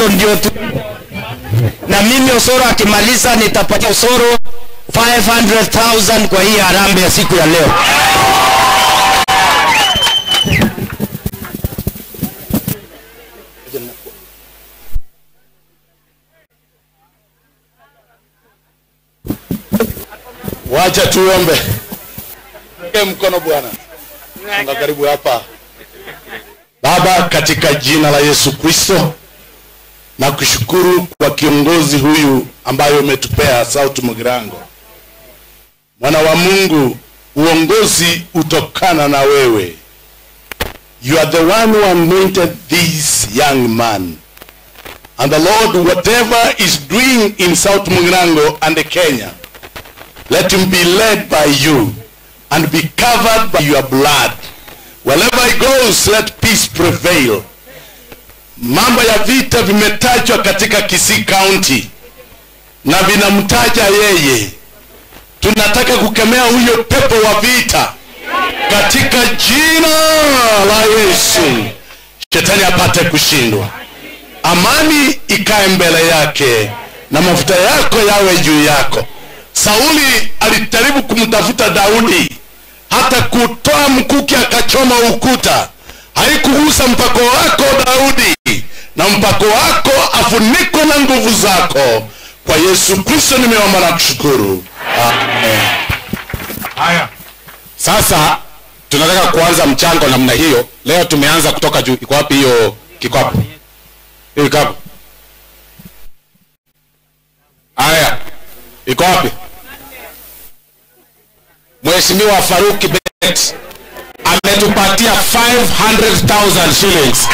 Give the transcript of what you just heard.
Osoro ndio tu. Na mimi Osoro akimaliza nitapatia Osoro 500,000 kwa hii harambee ya siku ya leo. Wacha tuombe. Mkono Bwana. Songa karibu hapa. Baba, katika jina la Yesu Kristo, na kushukuru kwa kiongozi huyu ambaye umetupea South Mugirango. Mwana wa Mungu, uongozi utokana na wewe. You are the one who anointed this young man. And the Lord, whatever is doing in South Mugirango and Kenya, let him be led by you and be covered by your blood. Wherever he goes, let peace prevail. Mambo ya vita vimetajwa katika Kisii County na vinamtaja yeye. Tunataka kukemea huyo pepo wa vita katika jina la Yesu. Shetani apate kushindwa. Amani ikae mbele yake na mafuta yako yawe juu yako. Sauli alijaribu kumtafuta Daudi, hata kutoa mkuki akachoma ukuta. Haikugusa mpako wako Daudi, na mpako wako afunikwe na nguvu zako. Kwa Yesu Kristo nimeomba na kushukuru. Amen. Haya. Sasa tunataka kuanza mchango namna hiyo. Leo tumeanza kutoka juu. Iko wapi hiyo kikapu? Hiyo kikapu. Haya. Iko wapi? Mheshimiwa Farouk Kibet ametupatia 500,000 shillings.